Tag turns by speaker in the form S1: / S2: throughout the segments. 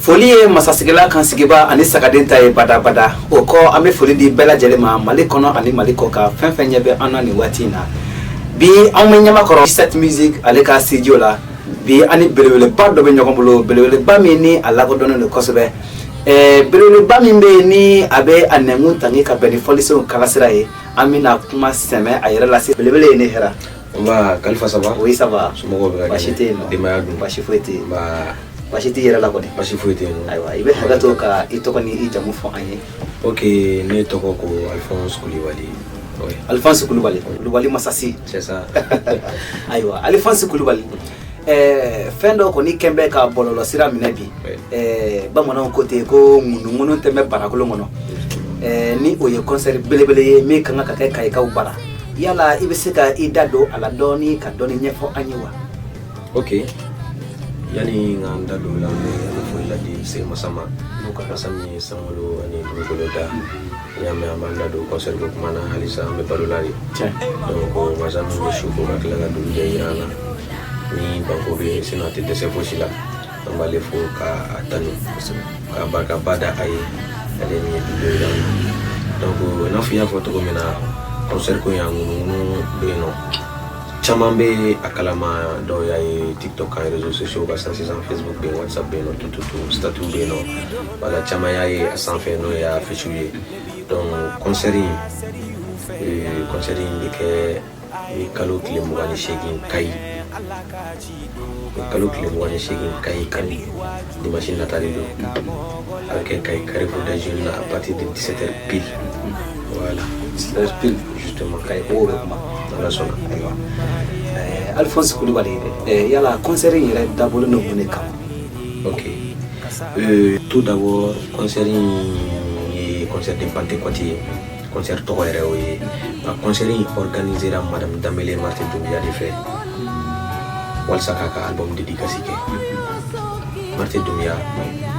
S1: Foli ye masasigila kan sigiba ani sagaden ta ye badabada. O kɔ, an bɛ foli di bɛɛ lajɛlen ma, Mali kɔnɔ ani Mali kɔ kan, fɛn fɛn ɲɛ bɛ an na nin waati in na. Bi, anw bɛ Ɲamakɔrɔ Set Music ale ka studio la. Bi, an ni belebeleba dɔ bɛ ɲɔgɔn bolo, belebeleba min ni a lakodɔnnen don kosɛbɛ, belebeleba min bɛ yen ni a bɛ a nɛnkun tangi ka bɛn ni fɔlisenw kalasira ye. An bɛna kuma sɛmɛ a yɛrɛ lase. Belebele ye, ne hɛrɛ.
S2: Nba Kalifa, ça va?
S1: Oui, ça va.
S2: Somɔgɔw bɛ ka?
S1: Baasi tɛ yen nɔ.
S2: Denbaya dun?
S1: Baasi foyi tɛ yen.
S2: Nba.
S1: Baasi t'i yɛrɛ la kɔni?
S2: Baasi foyi tɛ yen nɔ.
S1: Ayiwa, i bɛ hakɛ to ka i tɔgɔ ni i jamu fɔ an ye.
S2: Ok, ne tɔgɔ ko Alphonse Kulibali. Oui.
S1: Alphonse Kulubali, Kulubali Masasi.
S2: C'est ça.
S1: Ayiwa, Alphonse Kulubali, fɛn dɔ kɔni kɛn bɛ ka bɔlɔlɔ sira minɛ bi. Bamananw ko ten ko ŋunuŋunu tɛ mɛn barakolon kɔnɔ. Ni o ye concert belebele ye min kan ka kɛ Kayikaw bara. Yala i bɛ se ka i da don a la dɔɔni ka dɔɔni ɲɛfɔ an ye wa?
S2: Ok. Yani n ka n da don o la, n bɛ foli ladi se masa ma. Masa min ye sankolo ani dugukolo da. N'i y'a mɛn an b'an da don concert ko kuma na, halisa an bɛ balo la de. Donc masa min bɛ su ko ka tila ka dugu jɛ yira an na. Ni banko bɛ yen, sinon a tɛ dɛsɛ fosi la. An b'ale fo k'a tanu. K'a barikaba da a ye. Ale min ye dugu yira an na. Donc i n'a fɔ i y'a fɔ cogo min na, concert ko in, a ŋunuŋunu bɛ yen nɔ. Caman bɛ a kalama, dɔw y'a ye TikTok kan, réseaux sociaux kan sisan, Facebook bɛ yen, WhatsApp bɛ yen nɔ, tout tout tout, statut bɛ yen nɔ. Voilà, caman y'a ye a sanfɛ, n'o y'a affiche ye. Donc concert in bɛ kɛ ni kalo tile 28 Kayi. Ni kalo tile 28 Kayi kan, dimanche nata de don. A bɛ kɛ Kayi Carrefour des Jeunes na à partir de 17h pile. Voilà.
S1: 17h pile.
S2: Justement.
S1: Kayi kow bɛ kuma.
S2: Ala sɔnna.
S1: Ayiwa, Alphonse Kulubali, yala concert in yɛrɛ dabɔlen don mun de kama?
S2: Ok. Tout d'abord, concert in ye concert de Pentecôte ye. Concert tɔgɔ yɛrɛ o ye. Nka concert in organisera Madame Dambélé Marthe Doumbia de fɛ walasa k'a ka album dédicace kɛ. Marthe Doumbia,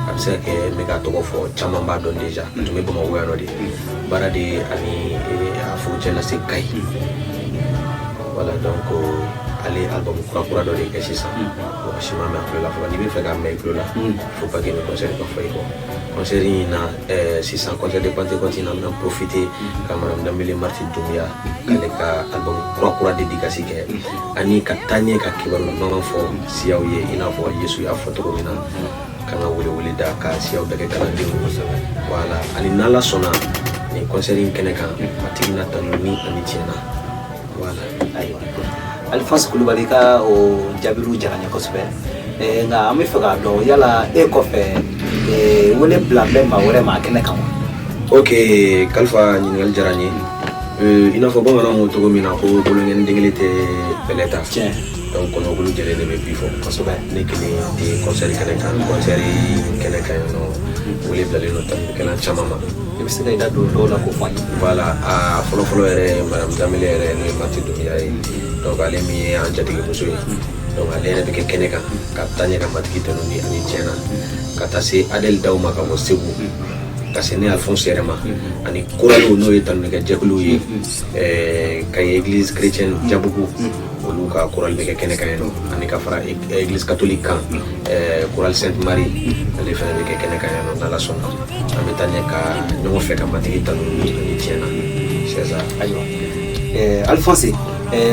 S2: a bɛ se ka kɛ n bɛ k'a tɔgɔ fɔ, caman b'a dɔn déjà. A tun bɛ Bamakɔ yan nɔ de. Baara de ani a furucɛ lase Kayi. Voilà, donc ale album kura kura dɔ de kɛ sisan. Mɔgɔ si ma mɛn a tulo la fɔlɔ. N'i bɛ fɛ k'a mɛn i tulo la, il faut pas que ni concert ka fɔ i kɔ. Concert in na, sisan concert de Pentecôte in na, an bɛna profiter ka Madame Dambélé Marthe Doumbia k'ale ka album kura kura dédicace kɛ ani ka taa ɲɛ ka kibaru ɲuman fɔ siyaw ye, i n'a fɔ Yesu y'a fɔ cogo min na k'an ka wele da ka siyaw bɛɛ kɛ kalandenw. Voilà, ani n'Ala sɔnna, nin concert in kɛnɛ kan, Matigi na tanu ni ani tiɲɛ na. Voilà.
S1: Ayiwa, Alphonse Kulubali, ka o jaabiriw diyara n ye kosɛbɛ. Nka an bɛ fɛ k'a dɔn, yala e kɔfɛ, wele bila bɛ maa wɛrɛ ma a kɛnɛ kan wa?
S2: Ok Kalifa, ɲininkali diyara n ye. I n'a fɔ bamananw ko cogo min na ko bolonkɛni den kelen tɛ bɛlɛ ta. Donc kɔnɔkulu jɛlen de bɛ bi fɔ. Ne kelen tɛ concert kɛnɛ kan. Concert kɛnɛ kan yen nɔ, wele bilalen don tanunikɛla caman ma.
S1: I bɛ se ka i da don dɔw la k'o fɔ an ye?
S2: Voilà, a fɔlɔ fɔlɔ yɛrɛ, Madame Dambélé yɛrɛ, n'o ye Marthe Doumbia ye. Donc ale min ye an jatigimuso ye, donc ale yɛrɛ bɛ kɛ kɛnɛ kan ka taa ɲɛ ka Matigi tanu ni ani tiɲɛ na, ka taa se Adèle Daw ma ka bɔ Segu, ka se ne Alphonse yɛrɛ ma, ani choralew, n'o ye tanunikɛ jɛkuluw ye, Kayi église chrétienne Jabugu, olu ka chorale bɛ kɛ kɛnɛ kan yen nɔ, ani ka fara église catholique kan, chorale Sainte Marie, ale fana bɛ kɛ kɛnɛ kan yen nɔ. N'Ala sɔnna, an bɛ taa ɲɛ ka ɲɔgɔn fɛ ka Matigi tanu ni ani tiɲɛ na. C'est ça.
S1: Ayiwa, Alphonse,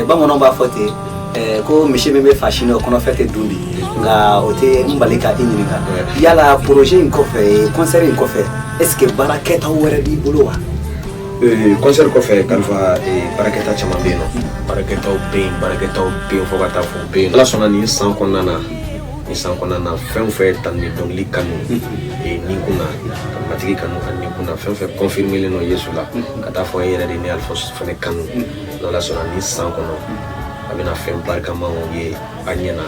S1: bamananw b'a fɔ ten ko misi min bɛ fa sini, o kɔnɔfɛn tɛ dun bi. Nka o tɛ n bali ka i ɲininka, yala projet in kɔfɛ, concert in kɔfɛ, est ce que baarakɛtaw wɛrɛ b'i bolo wa?
S2: Concert kɔfɛ, Kalifa, baarakɛta caman bɛ yen nɔ. Baarakɛtaw bɛ yen, baarakɛtaw bɛ yen, fo ka taa fɔ bɛ yen. Ala sɔnna, nin san kɔnɔna na, nin san kɔnɔna na, fɛn o fɛn tanu ni dɔnkili kanu ni kun na, ka Matigi kanu ani ni kun na, fɛn o fɛn confirmé len don Yesu la, ka taa fɔ e yɛrɛ de, ne Alphonse fɛnɛ kanu, n'Ala sɔnna, nin san kɔnɔ a bɛna fɛn barikamaw ye a ɲɛ na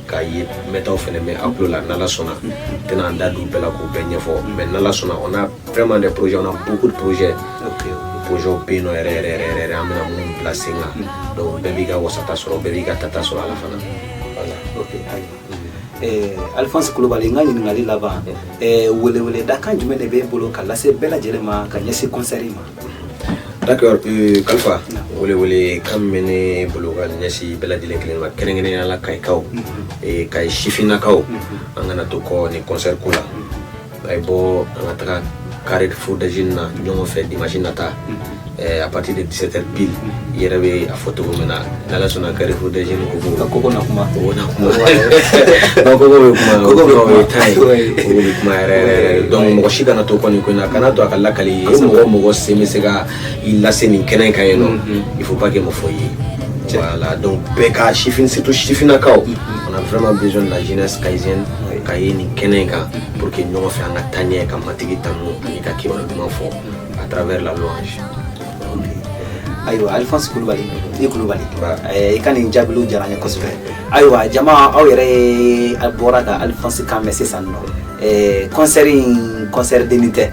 S2: k'a ye mɛtaw fɛnɛ mɛn a tulo la. N'Ala sɔnna, n tɛna an da don bɛɛ la k'o bɛɛ ɲɛfɔ, mais n'Ala sɔnna, on a vraiment des projets, on a beaucoup de projets. Projets bɛ yen nɔ yɛrɛ yɛrɛ yɛrɛ yɛrɛ, an bɛna minnu bila sen kan. Donc bɛɛ b'i ka wasata sɔrɔ, bɛɛ b'i ka tata sɔrɔ a la fana. Voilà.
S1: Ok, ayiwa, Alphonse Kulubali, n ka ɲininkali laban, welewele dakan jumɛn de b'e bolo ka lase bɛɛ lajɛlen ma ka ɲɛsin concert in ma?
S2: D'accord, Kalifa, wele wele kan bɛ ne bolo ka ɲɛsin bɛɛ lajɛlen kelen ma, kɛrɛnkɛrɛnnenya la Kayikaw, Kayi sifinnakaw. An kana to kɔ ni concert ko la. A ye bɔ, an ka taga Carrefour des Jeunes na ɲɔgɔn fɛ dimanche nata, à partir de 17h pile. I yɛrɛ bɛ a fɔ cogo min na, n'Ala sɔnna, Carrefour des Jeunes koko
S1: Ka koko na kuma.
S2: Koko na kuma. Non, koko bɛ kuma.
S1: Koko bɛ
S2: o
S1: kuma.
S2: ye tan ye. Koko bɛ kuma yɛrɛ yɛrɛ yɛrɛ. Donc mɔgɔ si kana to kɔ nin ko in na, kana to a ka lakali ye. Mɔgɔ o mɔgɔ sen bɛ se ka i lase nin kɛnɛ kan yen nɔ, il faut pas que mɔ fɔ i ye. Voilà, donc bɛɛ ka sifin, surtout sifinnakaw, on a vraiment besoin de la jeunesse kayesienne ka ye nin kɛnɛ in kan pour que ɲɔgɔn fɛ an ka taa ɲɛ, ka Matigi tanu ani ka kibaru duman fɔ à travers la louange.
S1: Ayiwa, Alphonse Kulubali, i Kulubali.
S2: Ba.
S1: I ka nin jaabiliw diyara n ye kosɛbɛ. Ayiwa jama, aw yɛrɛ ye a bɔra ka Alphonse kan mɛn sisan nɔ. Concert in, concert denni tɛ,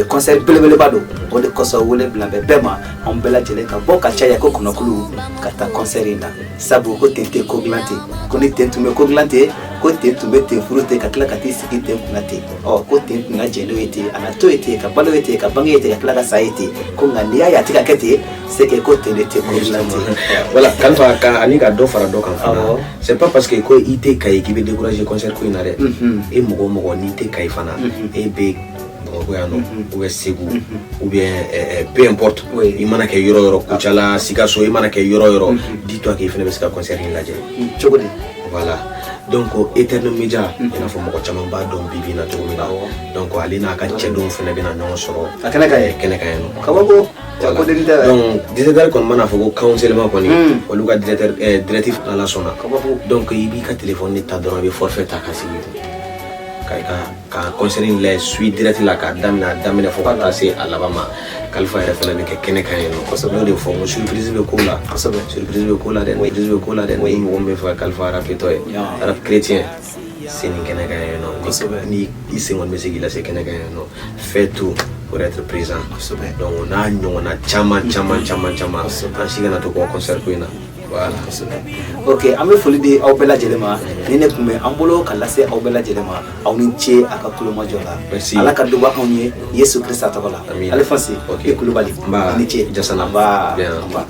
S1: concert belebeleba don. O de kosɔn wele bila bɛ bɛɛ ma, anw bɛɛ lajɛlen ka bɔ ka caya ko kɔnɔkulu ka taa concert in na, sabu ko ten tɛ ko dilan ten, ko ni ten tun bɛ ko dilan ten, ko ten tun bɛ ten furu ten, ka tila ka t'i sigi ten kunna ten. Ɔ ko ten tun ka jɛn n'o ye ten, a na to ye ten, ka balo ye ten, ka bange ye ten, ka tila ka sa ye ten. Ko nka n'i y'a ye a tɛ ka kɛ ten, c'est que ko ten de tɛ ko dilan ten.
S2: Voilà, Kalifa, ka ani ka dɔ fara dɔ kan fana.
S1: Awɔ.
S2: C'est pas parce que ko i tɛ Kayi k'i bɛ décourager concert ko in na dɛ. E mɔgɔ o mɔgɔ n'i tɛ Kayi fana, e bɛ Bamakɔ yan nɔ, ou bien Segu, ou bien peu importe, i mana kɛ yɔrɔ o yɔrɔ, Kucala, Sikaso, i mana kɛ yɔrɔ o yɔrɔ, dis-toi que i fana bɛ se ka concert in lajɛ.
S1: Cogo di?
S2: Voilà, donc Eternel Media, i n'a fɔ mɔgɔ caman b'a dɔn bi bi in na cogo min na, donc ale n'a ka cɛdenw fana bɛna ɲɔgɔn sɔrɔ
S1: A kɛnɛ kan yen.
S2: Kɛnɛ kan yen nɔ.
S1: Kabako.
S2: Voilà.
S1: Ko denni tɛ dɛ.
S2: Donc 17h kɔni mana fɔ ko counselement kɔni, olu ka directeur directif, n'Ala sɔnna.
S1: Kabako.
S2: Donc i b'i ka téléphone de ta dɔrɔn, i bɛ forfait ta ka sigi ka i ka ka concert in lajɛ suite direct la, k'a daminɛ a daminɛ fo ka taa se a laban ma. Kalifa yɛrɛ fana bɛ kɛ kɛnɛ kan yen nɔ. N y'o de fɔ n ko surprise bɛ ko la. Surprise bɛ ko la dɛ, surprise bɛ ko la dɛ. Ni mɔgɔ min bɛ fɛ ka Kalifa rapetɔ ye, rap chrétien, se nin kɛnɛ kan yen nɔ. Ni i sen kɔni bɛ se k'i lase kɛnɛ kan yen nɔ, fais tout pour être présent. Donc o n'a ɲɔgɔnna caman caman caman caman, an si kana to kɔ concert ko in na. Voilà.
S1: Ok, an bɛ foli di aw bɛɛ lajɛlen ma. Ni ne tun bɛ an bolo ka lase aw bɛɛ lajɛlen ma, aw ni ce a ka kulomajɔ la.
S2: Merci.
S1: Ala ka duba anw ye Yesu Kirista tɔgɔ la.
S2: Amina.
S1: Alphonse
S2: Ok.
S1: i Kulubali.
S2: Nba.
S1: I ni ce.
S2: Jasana.
S1: Nba.
S2: Bien.
S1: Nba.